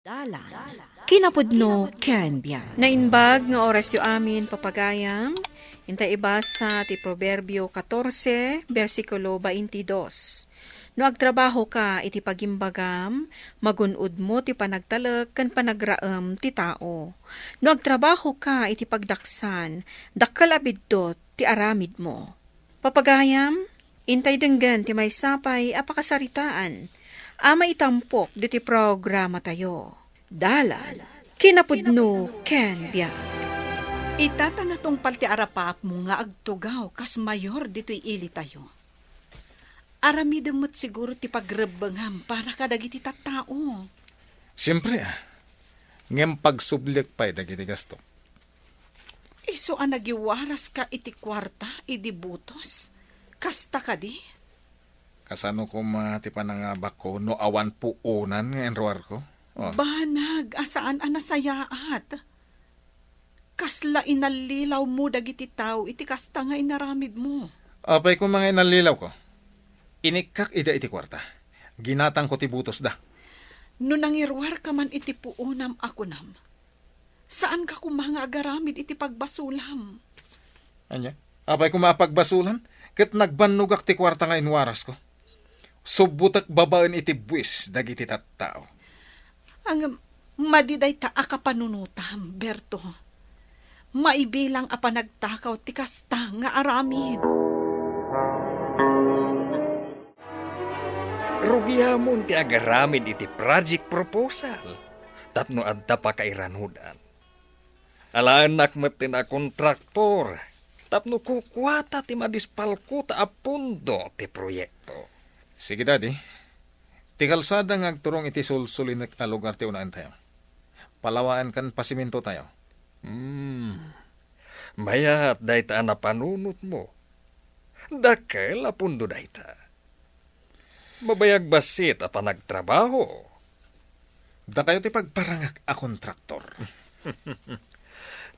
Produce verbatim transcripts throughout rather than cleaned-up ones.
Dalan, kinapudno ken biag. Naimbag nga orasyo amin, papagayam. Intay ibasa ti Proverbio katorse, bersikulo baintidos. No agtrabahoka iti pagimbagam, magun-odmo ti panagtalek ken panagraem ti tao. No agtrabahoka iti pagdaksan, dakkel a biddut ti aramidmo. Papagayam, intay denggen ti maysa pay a pakasaritaan a maitampok ditoy programatayo. Dalan, kinapudno ken biag. Ita ta natungpal ti arapaapmo nga agtugaw kas mayor ditoy ilitayo. Aramidem met siguro ti pagrebbengam para kadagiti tattao. Siempre, ah. Ngem pagsubliek pay dagiti gasto. Isu a nagiwaraska iti kuarta idi butos. Kasta kadi? Kasano koma ti panangabakko no awan puonan nga inruarko? Oh. Banag a saan a nasayaat. Kasla inallilawmo dagiti tao iti kasta nga inaramidmo. Apay koma nga inallilawko? Inikkak ida iti kuarta. Ginatangko ti butosda. No nangiruarka man iti puonam a kunam, saanka koma nga agaramid iti pagbasolam. Ania? Apay koma a pagbasolan, ket nagbannogak ti kuarta nga inwarasko. Subbotek babaen iti buis dagiti tattao. Ngem, madi dayta a kapanunotam, Berto. Maibilang a panagtakaw ti kasta nga aramid. Rugiamon ti agaramid iti project proposal tapno adda pakairanudan. Alaennak metten a kontraktor tapno kukuata ti madispalkota a pondo ti proyekto. Sige, Daddy. Ti kalsada nga agturong iti sulsulinek a lugar ti unaentayo. Palawaen ken pasimintotayo. Hmm. Mayat dayta a napanunotmo. Dakkel a pondo dayta. Mabayag bassit a panagtrabaho. Dakayo ti pagparangak a kontraktor.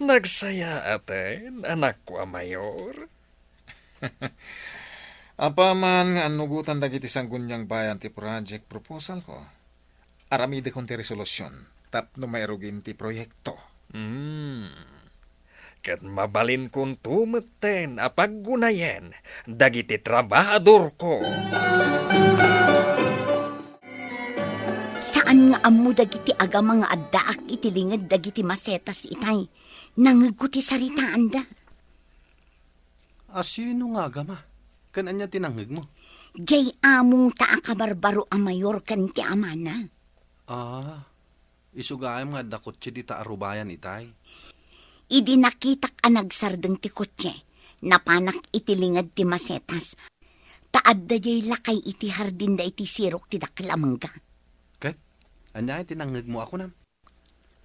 Nagsayaaten, anakko a mayor. Apaman nga annugotan dagiti sangguniang bayan ti project proposalko, aramidekon ti resolusion tapno mairugin ti proyekto. Hmm. Ket mabalinkonto metten a paggunayen dagiti trabahadorko. Saan nga ammo dagiti agama nga addaak iti linged dagiti masetas itay. Nangegko ti saritaanda. A sino nga agama? Ken ania ti nangngegmo? Jay among ta a kabarbaro a mayor ken ti amana. Ah, isu gayam nga adda kotse dita a rubayan itay. Idi nakitak a nagsardeng ti kotse, napanak iti linged ti masetas. Ta adda jay lakay iti hardinda iti sirok ti dakkel a mangga. Ket, ania ti nangngegmo a kunam?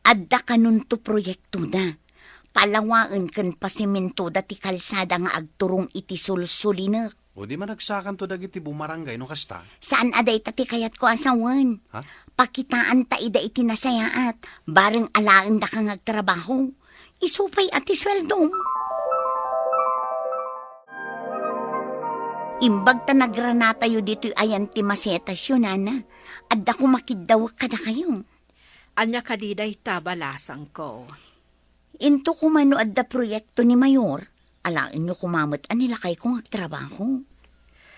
Adda kanonto proyektoda. Palawaen ken pasimintoda ti kalsada nga agturong iti sulsulinek. O di managsakanto dagiti bumarangay no kasta? Saan a dayta ti kayatko a sawen. Ha? Pakitaanta ida iti nasayaat. Bareng alaendaka nga agtrabaho. Isu pay a ti sueldom. Imbag ta nagranatayo ditoy ayan ti masetasyo, nana. Adda koma kiddawek kadakayo. Ania kadi dayta, balasangko? Into koma no adda proyekto ni Mayor, alaenyo koma met a ni lakayko nga agtrabaho.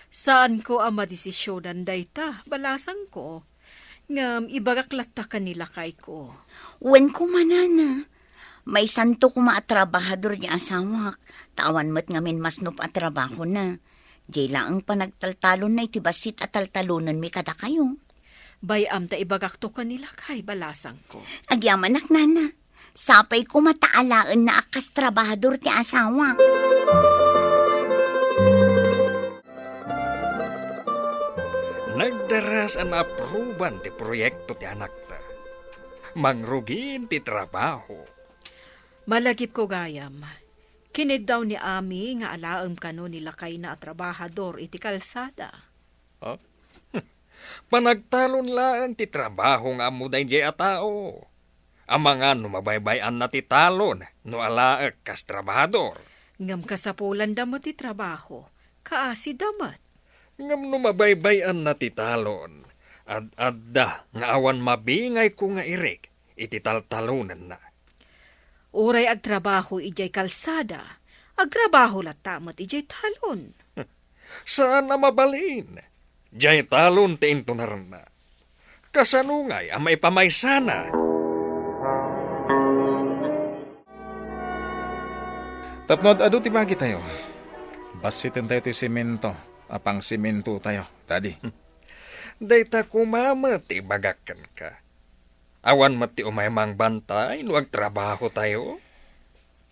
Saanko a madesisionan dayta, balasangko. Ngem ibagak latta ken ni lakayko. Wen koma, nana. Maysanto koma a trabahador ti asawak, ta awan met ngamin masnop a trabahona. Diay laeng panagtaltalonna iti bassit a taltalonenmi kadakayo. Bay-am ta ibagakto ken ni lakay, balasangko. Agyamanak, nana. Sapay koma ta alaenna a kas trabahador ti asawak. Nagdaras a naapruban ti proyekto ti anakta. Mangrugin ti trabaho. Malagipko gayam, kiniddaw ni Ami nga alaem kano ni lakayna a trabahador iti kalsada. Ha? Panagtalon laeng ti trabaho nga ammo daydiay a tao. Amangan no mabaybay-anna ti talon no alaek kas trabahador. Ngem kasapulanda met ti trabaho, kaasida met. Ngem no mabaybay-anna ti talon, Ad-adda nga awan mabingayko nga irik iti taltalonenna. Uray agtrabaho idiay kalsada, agtrabaho latta met idiay talon. Saan a mabalin. Diay talon ti intunarna. Kasano ngay a maipamaysana? Tapno ad-adu ti bagitayo, bassitentayo ti semento a pangsementotayo, Daddy. Dayta koma met ti ibagak kenka. Awan met ti umay mangbantay no agtrabahotayo?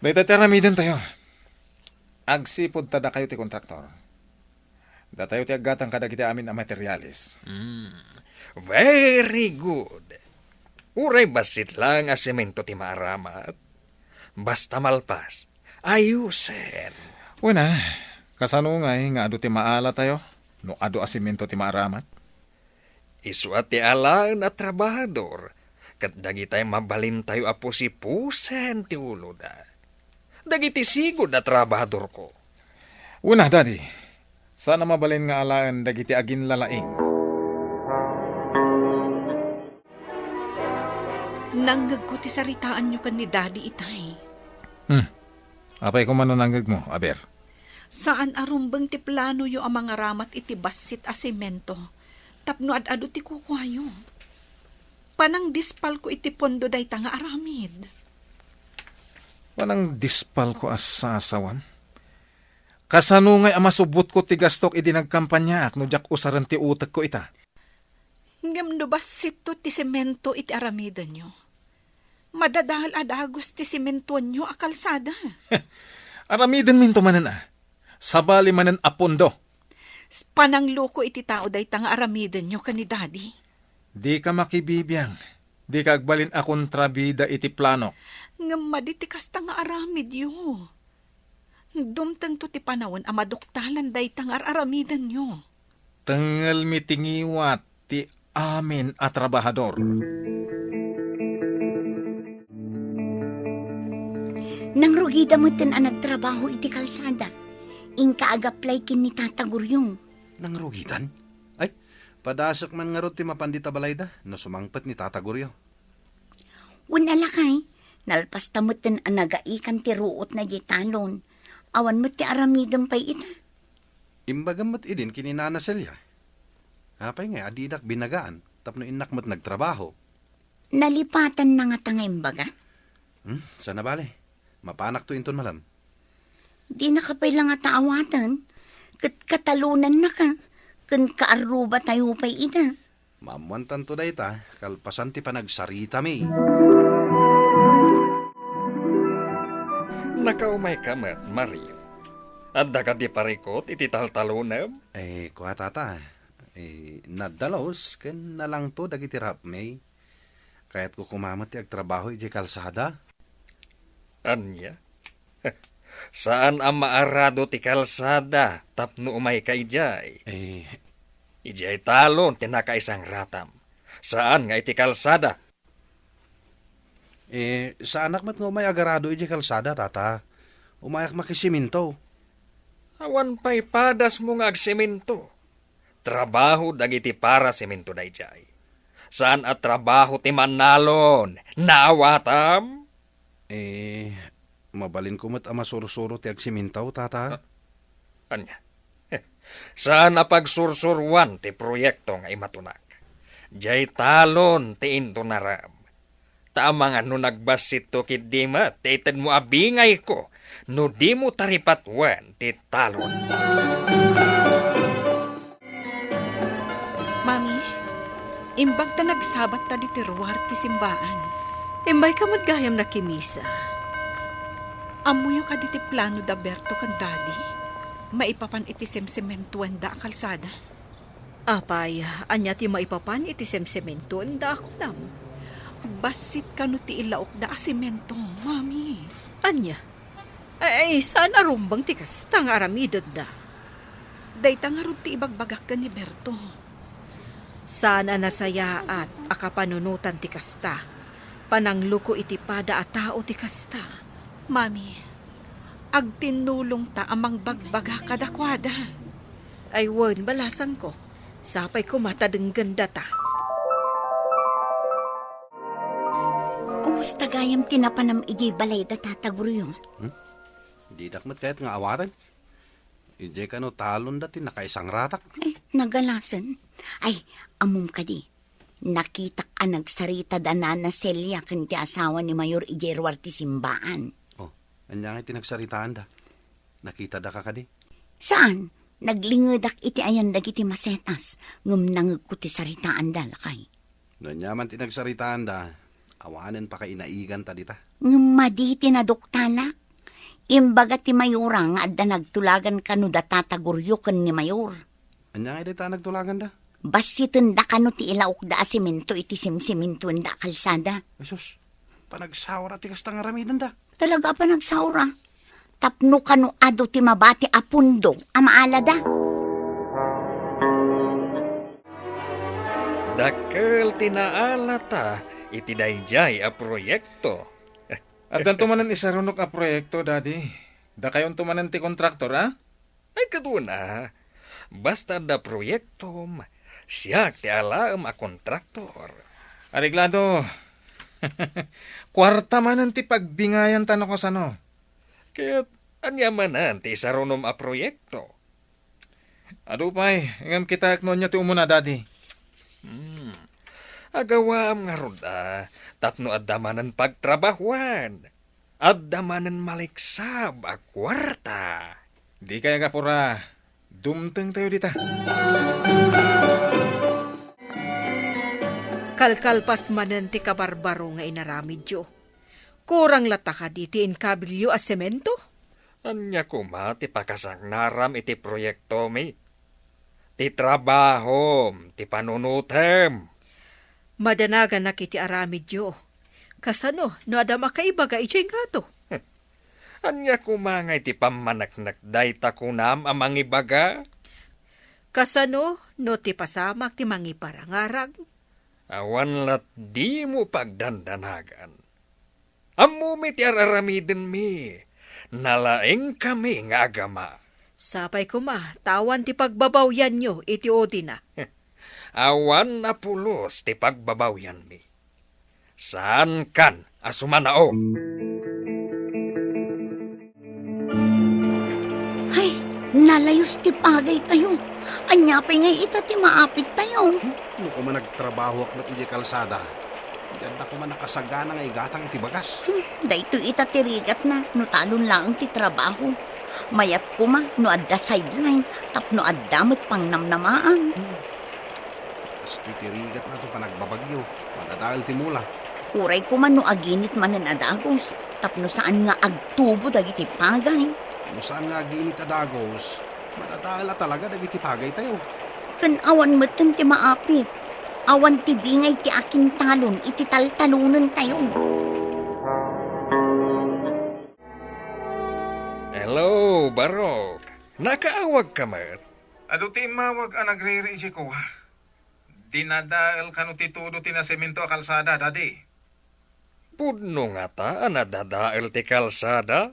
Dayta ti aramidentayo. Agsipud ta dakayo ti kontraktor. Datayo ti aggatang kadagiti amin a materialis. Mm. Very good. Uray bassit laeng a semento ti maaramat. Basta malpas, ayusen. Wen a, kasano ngay nga adu ti maalatayo no adu a semento ti maaramat? Isu a ti alaen a trabahador, ket dagitay mabalintayo a pusipusen ti uloda. Dagiti sigud a trabahadorko. Wen a, Daddy. Saan a mabalin nga alaen dagiti aginlalaing. Nangngegko ti saritaanyo ken ni Daddy itay. Hmm. Apay koma no nangngegmo, aber? Saan a rumbeng ti planoyo a mangaramat iti bassit a semento tapno ad-adu ti kukuayo. Panangdispalko iti pondo dayta nga aramid. Panangdispalko a sasawan? Kasano ngay a masubotko ti gastok idi nagkampanyaak no diak usaren ti utekko ita? Ngem no bassitto ti semento iti aramidenyo, madadael a dagus ti sementoanyo a kalsada. Aramidenminto manen a. Sabali manen a pondo. S-, panangluko iti tao dayta nga aramidenyo ken ni Daddy. Dika makibibiang. Dika agbalin a kontrabida iti planok. Ngem madi ti kasta nga aramidyo. Dumtengto ti panawen a maduktalan dayta nga ar-aramidenyo. Tengelmi ti ngiwat ti amin a trabahador. Nangrugida metten a nagtrabaho iti kalsada. Inka agaplay ken ni Tata Guriong. Nangrugidan? Ay, padasek man ngarud ti mapan dita balayda no sumangpet ni Tata Gurio. Wen a lakay, nalpasta metten a nagaikan ti ruotna diay talon. Awan met ti aramidem pay ita. Imbagam met idin ken ni Nana Celia. Apay ngay a didak binagaan tapno innak met nagtrabaho? Nalipatanna ngata nga imbaga? Hmm, saan a bale. Mapanakto inton malem. Dinaka pay la ngata awaten, ket katalonannaka, ken kaarrubatayo pay ita. Maammoantanto dayta, kalpasan ti panagsaritami. Nakaumayka met, Mario. Adda kadi parikut iti taltalonem? Eh, kua, Tata. Eh, nadalus ken nalangto dagiti rapmi. Kayatko koma met ti agtrabaho idiay kalsada. Ania? Saan a maarado ti kalsada tapno umayka idiay. Eh, Idiay talon ti nakaisangratam. Saan nga iti kalsada. Eh, saanak met nga umay agarado idiay kalsada, Tata. Umayak makisiminto. Awan pay padasmo nga agsiminto. Trabaho dagiti para siminto daydiay. Saan a trabaho ti mannalon. Naawatam? Eh, mabalinko met a masursuro ti agsiminto, Tata. Ah, ania? Saan a pagsursuroan ti proyekto nga imatunak. Diay talon ti intunaram. Ta amangan no nagbassitto ketdi met ti itedmo a bingayko no dimo taripatuen ti talon. Mami, imbag ta nagsabatta ditoy ruar ti simbaan. Imbayka met gayam nakimisa. Ammoyo kadi ti plano da Berto ken Daddy? Maipapan iti semsementoenda a kalsada? Apay, ania ti maipapan iti semsementoenda a kunam? Bassit kano ti ilaokda a semento, Mami. Ania? Ay, saan a rumbeng ti kasta nga aramidenda. Dayta ngarud ti ibagbagak ken ni Berto. Saan a nasayaat a kapanunotan ti kasta. Panangluko iti pada a tao ti kasta. Mami, agtinnulongta a mangbagbaga kadakuada. Ay wen, balasangko. Sapay koma ta denggenda ta. Kasta gayam ti napanam idiay balay da Tata Gurio. Hmm? Didak met kayat nga awaten. Idiay kano talonda ti nakaisangratak. Ay, nagalasen. Ay, ammom kadi. Nakitak a nagsarita da Nana Celia ken ti asawa ni Mayor idiay ruar ti simbaan. Oh, ania ngay ti nagsaritaanda? Nakitadaka kadi? Saan? Naglingedak iti ayan dagiti masetas, ngem nangegko ti saritaanda, lakay. No ania man ti nagsaritaanda, awanen pakainaiganta dita. Ngem madi ti naduktalak. Imbaga ti mayora nga adda nagtulagan kano da Tata Gurio ken ni Mayor. Ania ngay dayta nagtulaganda? Bassitenda kano ti ilaokda a semento iti simsimentoenda a kalsada. Jesus, panagsawra ti kasta nga aramidenda. Talaga a panagsawra. Tapno kano adu ti mabati a pundo a maalada. Dakkel ti naalata iti daydiay a proyekto. Addanto manen isarunok a proyekto, Daddy. Dakayonto manen ti kontraktor, a? Ay, kaduna. Basta adda proyektom, siak ti alaem a kontraktor. Areglado. Kuarta manen ti pagbingayanta no kasano. Ket ania manen ti isarunom a proyekto? Adu pay, ngem kitaek no ania ti umuna, Daddy. Hmm. Agawaam ngarud a, tapno adda manen pagtrabahuan. Adda manen maliksab a kuarta. Dikay agapura, dumtengtayo dita. Kalkalpas manen ti kabarbaro nga inaramidyo. Kurang latta kadi ti inkabilyo a semento? Ania koma ti pakasangnaram iti proyektomi? Ti trabahom ti panunotem. Madanaganak iti aramidyo. Kasano no adda makaibaga idiay ngato? Ania koma ngay ti pammaneknek dayta kunam a mangibaga? Kasano no ti pasamak ti mangiparangarang? Awan lat dimo pagdandanagan. Ammomi ti ar-aramidenmi. Nalaingkami nga agama. Sapay koma, ta awan ti pagbabawyanyo iti udina. Awan a pulos ti pagbabawyanmi. Saankan a sumanao. Ay, nalayos ti pagaytayo. Ania pay ngay ita ti maapidtayo? No koma nagtrabahoak met idiay kalsada, di adda koma nakasagana nga igatang iti bagas. Hmm, daytoy ita ti rigatna, no talon laeng ti trabaho. Mayat koma no adda sideline, tapno adda met pangnamnamaan. Hmm. Kastoy ti rigatna ti panagbabagyo, madadael ti mula. Uray koma no aginit manen a dagos, tapno saan nga agtubo dagiti pagay. No saan nga aginit a dagos, madadael a talaga dagiti pagaytayo. Ken awan metten ti maapit. Awan ti bingay ti akintalon iti taltalonentayo. Hello, Barok. Nakaawagka met? Adu ti immawag a nagriri idiay kua. Dinadael kano ti todo ti nasemento a kalsada, Daddy? Pudno ngata a nadadael ti kalsada?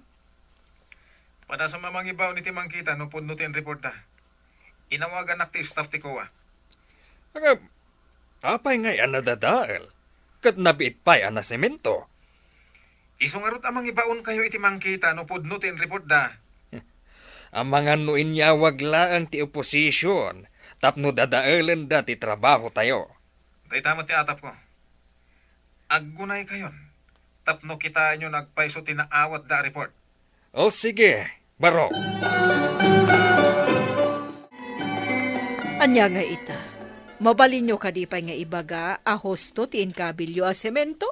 Padasam a mangibaon iti mangkita no pudno ti inreportda. Inawaganak ti staff ti kua. Ngem, apay ngay a nadadael? Ket nabiit pay a nasemento? Isu ngarud a mangibaonkayo iti mangkita no pudno ti inreportda. Amangan no inyawag laeng ti oposision tapno dadaelenda ti trabahotayo. Dayta met ti atapko. Aggunaykayon tapno kitaenyo no agpayso ti naawatda a report. O sige, Barok. Ania nga ita? Mabalinyo kadi pay nga ibaga a husto ti inkabilyo a semento?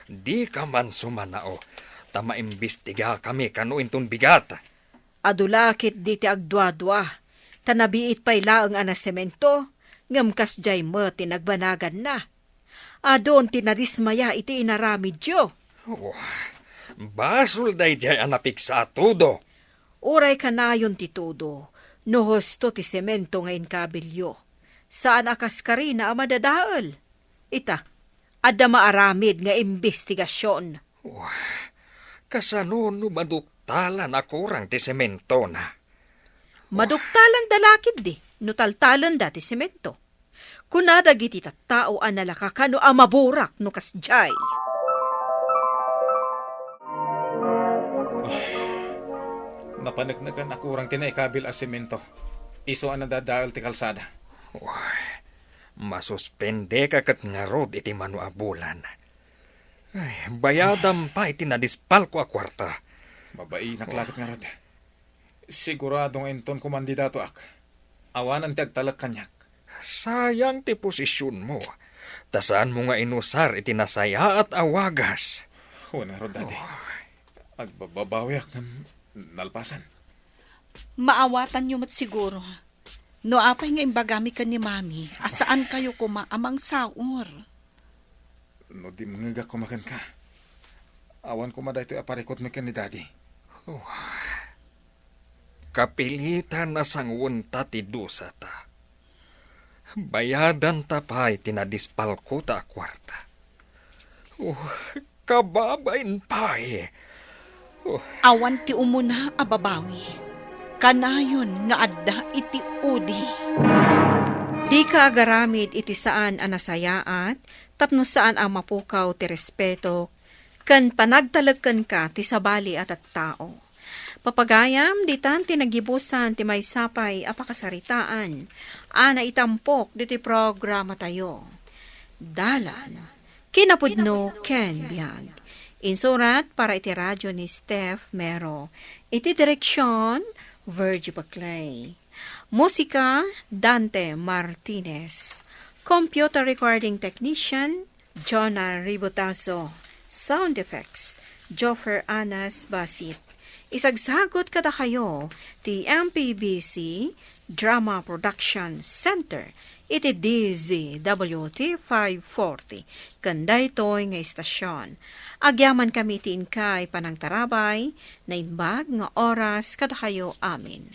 Dika man sumanao, ta maimbestigakami kano inton bigat. Adu la ketdi ti agduadua, ta nabiit pay laeng a nasemento, ngem kasdiay met ti nagbanaganna. Adun ti nadismaya iti inaramidyo. Oh, basol daydiay a napigsa a todo. Uray kanayon ti todo, no husto ti semento nga inkabilyo. Saan a kas karina a madadael. Ita, adda maaramid nga imbestigasion. Wah, kasano no maduktalan a kurang ti sementona? Maduktalanda la ketdi no taltalenda ti semento. Kuna dagiti tattao a nalaka kano a maburak no kasdiay. Napaneknekan a kurang ti naikabil a semento. Isu a nadadael ti kalsada. Uy, masuspendeka ket ngarud iti mano a bulan. Ay, bayadam pay ti nadispalko a kuarta. Mabainak la ket ngarud. Sigurado nga inton kumandidatoak, awanen ti agtalek kaniak. Sayang ti posisionmo, ta saanmo nga inusar iti nasayaat a wagas. Wen ngarud, Daddy. Agbababawiak ngem nalpasan. Maawatanyo met siguro. No apay nga imbagami ken ni Mami a saankayo koma a mangsaur. No dimngegak koma kenka, awan koma daytoy a parikutmi ken ni Daddy. Oh. Kapilitan a sanguenta ti dusata. Bayadanta pay ti nadispalkota a kuarta. Oh, kababain pay. Oh. Awan ti umuna a babawi. Kanayon nga adda iti udi. Dika agaramid iti saan a nasayaat tapno saan a mapukaw ti respeto ken panagtalek kenka ti sabali a tattao. Papagayam, ditan ti nagibusan ti maysa pay a pakasaritaan a naitampok ditoy programatayo. Dalan, kinapudno ken biag. Insurat para iti radio ni Steph Mero. Iti direksyon, Virgie Paclay. Musika, Dante Martinez. Computer recording technician, Jonah Ributazo. Sound effects, Joffer Anas Basit. Isagsagut kadakayo ti M P B C Drama Production Center iti D Z W T five forty ken daytoy nga istasyon. Agyamankami ti inkay panangtarabay, naimbag nga oras kadakayo amin.